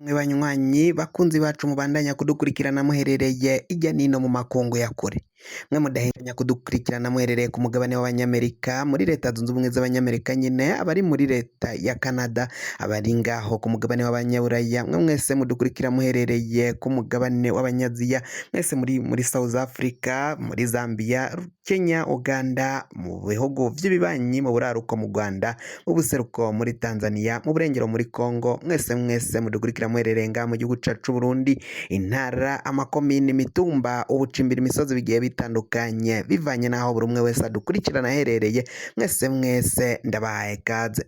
Mwe banywanyi bakunzi bacu mubandanya kudukurikirana muherereye irya nino mu makungu ya kure, mwe mudahenganya kudukurikirana muherereye ku mugabane w'Abanyamerika, muri Leta Zunze Ubumwe z'Abanyamerika nyene, abari muri leta ya Canada, abari ngaho ku mugabane w'Abanyaburaya, mwe mwese mudukurikira muherereye ku mugabane w'Abanyaziya, mwese muri muri South Africa, muri Zambia, Kenya, Uganda, mu bihugu vy'ibibanyi, mu buraruko mu Rwanda, mu buseruko muri Tanzania, mu burengero muri Congo, mwese mwese mudukurikira muherereye ngaha mu gihugu cacu c'Uburundi, intara, amakomine, imitumba, ubucimbira, imisozi bigiye bitandukanye, bivanye n'aho buri umwe wese adukurikirana aherereye, mwese mwese ndabahaye kaze.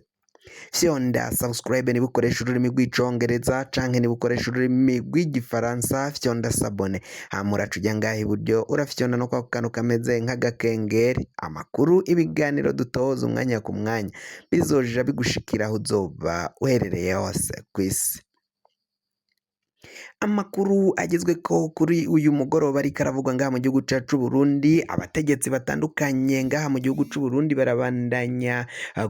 Fyonda subscribe niba ukoresha ururimi rw'Icongereza, canke niba ukoresha ururimi rw'Igifaransa fyonda s'abonner. Hama uraca uja ngaha iburyo, urafyonda no kwako kantu kameze nk'agakengeri. Amakuru, ibiganiro dutoza umwanya ku mwanya bizoja bigushikira aho uzoba uherereye hose kw'isi. Amakuru agezweko kuri uyu mugoroba ariko aravugwa ngaha mu gihugu cacu c'Uburundi, abategetsi batandukanye ngaha mu gihugu c'Uburundi barabandanya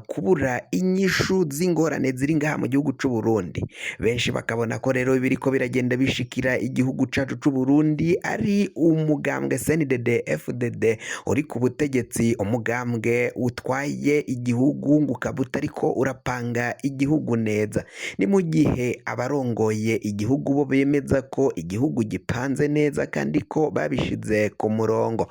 kubura inyishu z'ingorane ziri ngaha mu gihugu c'Uburundi. Benshi bakabona ko rero biriko biragenda bishikira igihugu cacu c'Uburundi ari umugambwe CNDD FDD uri ku butegetsi, umugambwe utwaye igihugu ngo ukaba utariko urapanga igihugu neza. Ni mu gihe abarongoye igihugu bo bemeza ko igihugu gipanze neza kandi ko babishize ku murongo.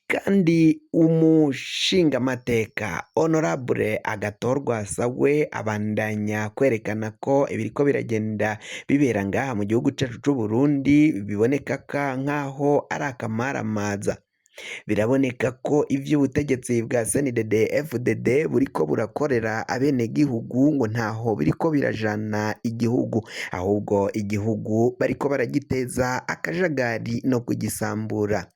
Kandi umushingamateka Honorable Agathon Rwasa we abandanya kwerekana ko ibiriko biragenda bibera ngaha mu gihugu cacu c'Uburundi biboneka nk'aho ari akamaramaza. Biraboneka ko ivy'ubutegetsi bwa CNDD FDD buriko burakorera abenegihugu ngo ntaho biriko birajana igihugu, ahubwo igihugu bariko baragiteza akajagari no kugisambura.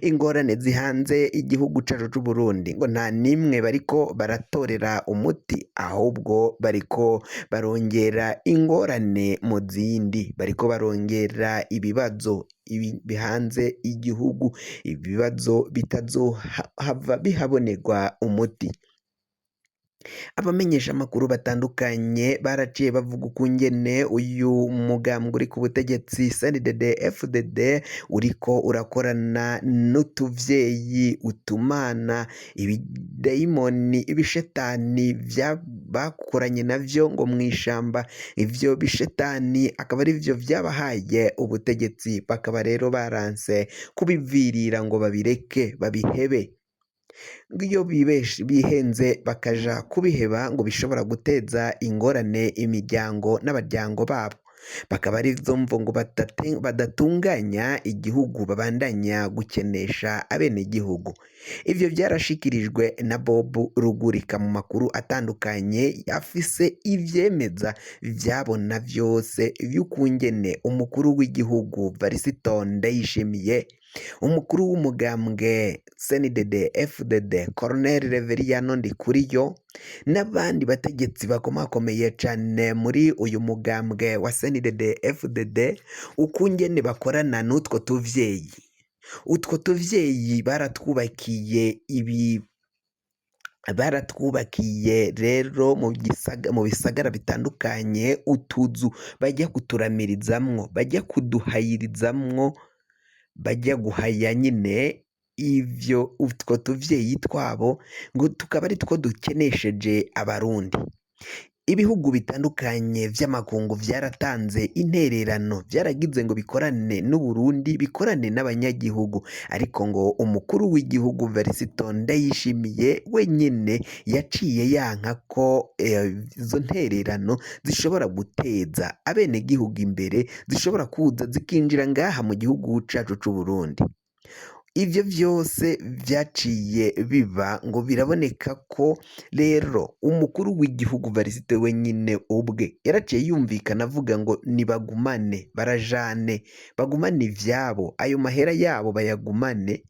Ingorane zihanze igihugu cacu c'Uburundi ngo nta nimwe bariko baratorera umuti, ahubwo bariko barongera ingorane mu zindi, bariko barongera ibibazo bihanze igihugu, ibibazo bitazohava bihabonerwa umuti. Abamenyesha amakuru batandukanye baraciye bavuga ukungene uyu mugambwe uri ku butegetsi CNDD FDD uriko urakorana n'utuvyeyi, utumana, ibidayimoni, ibishetani bakoranye navyo ngo mw'ishamba, ivyo bishetani akaba arivyo vyabahaye ubutegetsi, bakaba rero baranse kubivirira ngo babireke babihebe. Ngo iyo bihenze bakaja kubiheba ngo bishobora guteza ingorane imiryango n'abaryango babo, bakaba arizo mvo ngo badatunganya igihugu, babandanya gukenesha abenegihugu. Ivyo vyarashikirijwe na Bob Rugurika mu makuru atandukanye afise ivyemeza vyabona vyose vy'ukungene umukuru w'igihugu Varisito Ndayishimiye, umukuru w'umugambwe CNDD FDD Colonel Reveriyano Ndikuriyo n'abandi bategetsi bakomakomeye cane muri uyu mugambwe wa CNDD FDD, ukungene bakorana n'utwo tuvyeyi. Utwo tuvyeyi baratwubakiye ibi, baratwubakiye rero mu bisagara bitandukanye utuzu bajya kuturamirizamwo, bajya kuduhayirizamwo, bajya guhaya nyine ivyo utwo tuvyeyi twabo, ngo tukaba ari two dukenesheje Abarundi. Ibihugu bitandukanye vy'amakungu vyaratanze intererano, vyaragize ngo bikorane n'Uburundi, bikorane n'abanyagihugu, ariko ngo umukuru w'igihugu Varisito Ndayishimiye wenyene yaciye yanka ko izo ntererano zishobora guteza abenegihugu imbere, zishobora kuza zikinjira ngaha mu gihugu cacu c'Uburundi. Ivyo vyose vyaciye biba ngo biraboneka ko rero umukuru w'igihugu Varisito wenyine ubwe yaraciye yumvikana avuga ngo nibagumane, barajane, bagumane ivyabo, ayo mahera yabo bayagumane,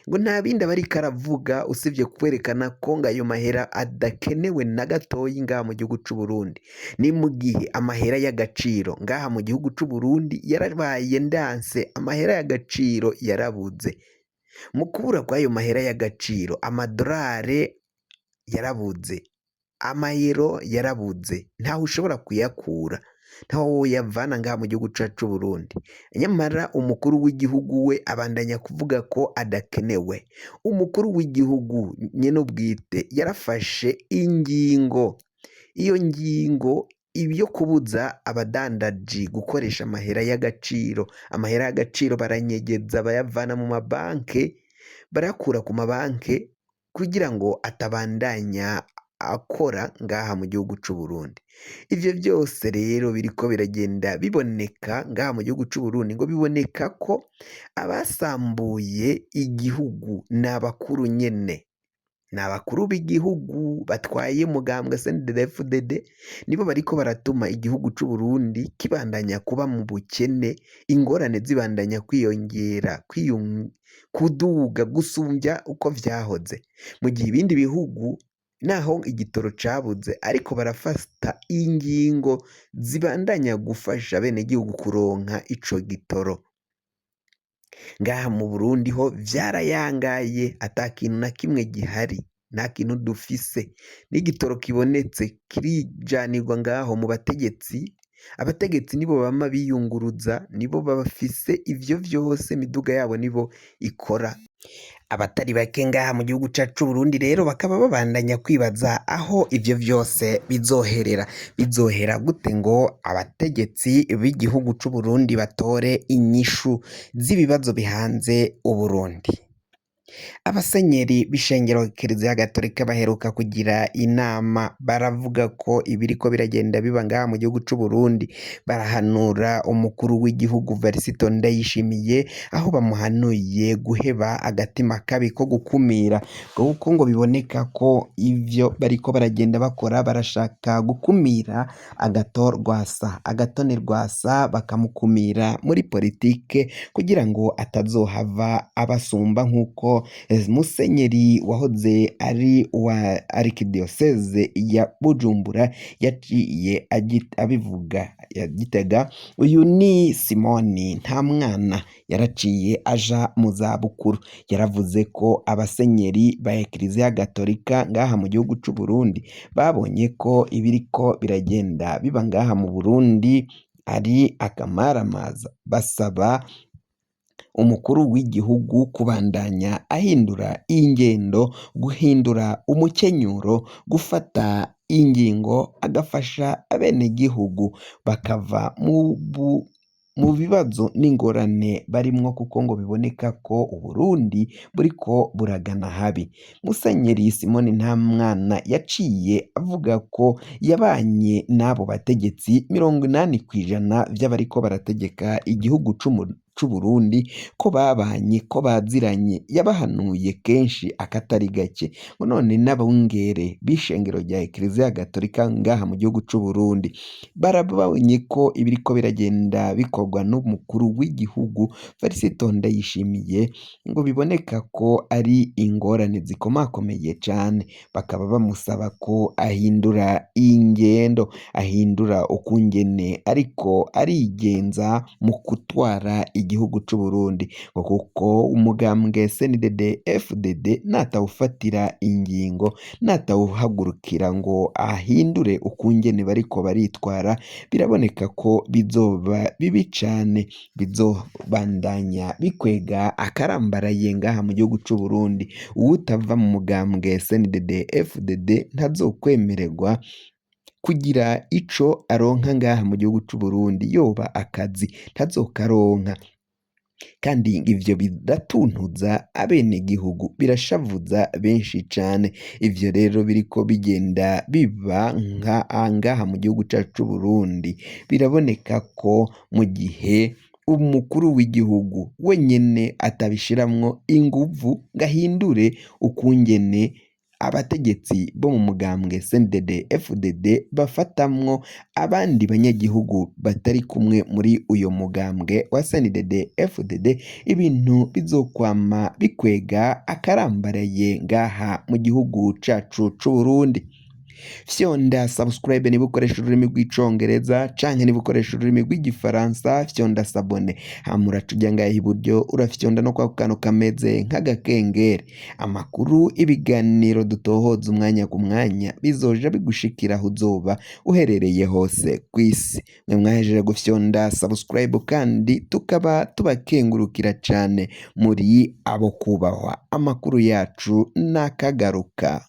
ngo nta bindi aba ariko aravuga usibye kwerekana ko ngo ayo mahera adakenewe na gatoyi ngaha mu gihugu c'Uburundi. Ni mu gihe amahera y'agaciro ngaha mu gihugu c'Uburundi yarabaye ndanse, amahera y'agaciro yarabuze. Mu kubura kw'ayo mahera y'agaciro, amadorare yarabuze, amayero yarabuze, ntaho ushobora kuyakura. Ntaho woyavana ngaha mu gihugu cacu c'Uburundi. Nyamara umukuru w'igihugu we abandanya kuvuga ko adakenewe. Umukuru w'igihugu nyen'ubwite yarafashe ingingo, iyo ngingo yo kubuza abadandaji gukoresha amahera y'agaciro, amahera y'agaciro baranyegeza bayavana mu mabanke, barayakura ku mabanke kugira ngo atabandanya akora ngaha mu gihugu c'Uburundi. Ivyo vyose rero biriko biragenda biboneka ngaha mu gihugu c'Uburundi ngo biboneka ko abasambuye igihugu ni abakuru nyene, ni abakuru b'igihugu batwaye umugambwe CNDD-FDD nibo bariko baratuma igihugu c'Uburundi kibandanya kuba mu bukene, ingorane zibandanya kwiyongera, kuduga gusumvya uko vyahoze, mu gihe ibindi bihugu naho igitoro cabuze ariko barafata ingingo zibandanya gufasha abenegihugu kuronka ico gitoro. Ngaha mu Burundi ho vyarayangaye ata kintu na kimwe gihari, nta kintu dufise, n'igitoro kibonetse kirijanirwa ngaho mu bategetsi, abategetsi nibo bama biyunguruza, nibo bafise ivyo vyose, imiduga yabo nibo ikora. Abatari bake ngaha mu gihugu cacu c'Uburundi rero bakaba babandanya kwibaza aho ivyo vyose bizoherera, bizohera gute ngo abategetsi b'igihugu c'Uburundi batore inyishu z'ibibazo bihanze Uburundi. Abasenyeri b'ishengero Kiliziya Gatolika baheruka kugira inama baravuga ko ibiriko biragenda biba ngaha mu gihugu c'Uburundi, barahanura umukuru w'igihugu Varisito Ndayishimiye aho bamuhanuye guheba agatima kabi ko gukumira kuko ngo biboneka ko ivyo bariko baragenda bakora barashaka gukumira Agathon Rwasa, Agathon Rwasa bakamukumira muri politike kugira ngo atazohava abasumba nk'uko Musenyeri wahoze ari uwa arikidiyoseze ya Bujumbura yaciye abivuga ya Gitega, uyu ni Simoni Ntamwana yaraciye aja mu zabukuru, yaravuze ko abasenyeri ba Ekleziya Gatolika ngaha mu gihugu c'u Burundi babonye ko ibiriko biragenda biba ngaha mu Burundi ari akamaramaza, basaba umukuru w'igihugu kubandanya ahindura ingendo, guhindura umukenyuro, gufata ingingo agafasha abenegihugu bakava mu bibazo n'ingorane barimwo kuko ngo biboneka ko Uburundi buriko buragana habi. Musenyeri Simoni Ntamwana yaciye avuga ko yabanye n'abo bategetsi 80% vy'abariko barategeka igihugu c'Uburundi ko babanye ko baziranye, yabahanuye kenshi akatari gake, ngo none n'abungere b'ishengero rya Ekleziya Gatolika ngaha mu gihugu c'Uburundi barabonye ko ibiriko biragenda bikorwa n'umukuru w'igihugu Varisito Ndayishimiye ngo biboneka ko ari ingorane zikomakomeye cane, bakaba bamusaba ko ahindura ingendo, ahindura ukungene ariko arigenza mu gutwara igihugu c'Uburundi, ngo kuko umugambwe CNDD FDD natawufatira ingingo, natawuhagurukira ngo ahindure ukungene bariko baritwara, biraboneka ko bizoba bibi cane, bizobandanya bikwega akarambaraye ngaha mu gihugu c'Uburundi. Uwutava mu mugambwe CNDD FDD ntazokwemererwa kugira ico aronka ngaha mu gihugu c'Uburundi, yoba akazi ntazokaronka, kandi ivyo biratuntuza abenegihugu, birashavuza benshi cane. Ivyo rero biriko bigenda biba ngaha mu gihugu cacu c'Uburundi, biraboneka ko mu gihe umukuru w'igihugu wenyene atabishiramwo inguvu ngo ahindure ukungene abategetsi bo mu mugambwe CNDD FDD bafatamwo abandi banyagihugu batari kumwe muri uyo mugambwe wa CNDD FDD, ibintu bizokwama bikwega akarambaraye ngaha mu gihugu cacu c'Uburundi. Fyonda subscribe niba ukoresha ururimi rw'Icongereza, canke niba ukoresha ururimi rw'Igifaransa, fyonda s'abonner. Hama uraca uja ngaha iburyo, urafyonda no kwako kantu kameze nk'agakengeri. Amakuru, ibiganiro dutohoza umwanya ku mwanya bizoja bigushikira aho uzoba uherereye hose kw'isi. Mwe mwahejeje gufyonda subscribe kandi tukaba tubakengurukira cane, muri abo kubahwa. Amakuru yacu nakagaruka.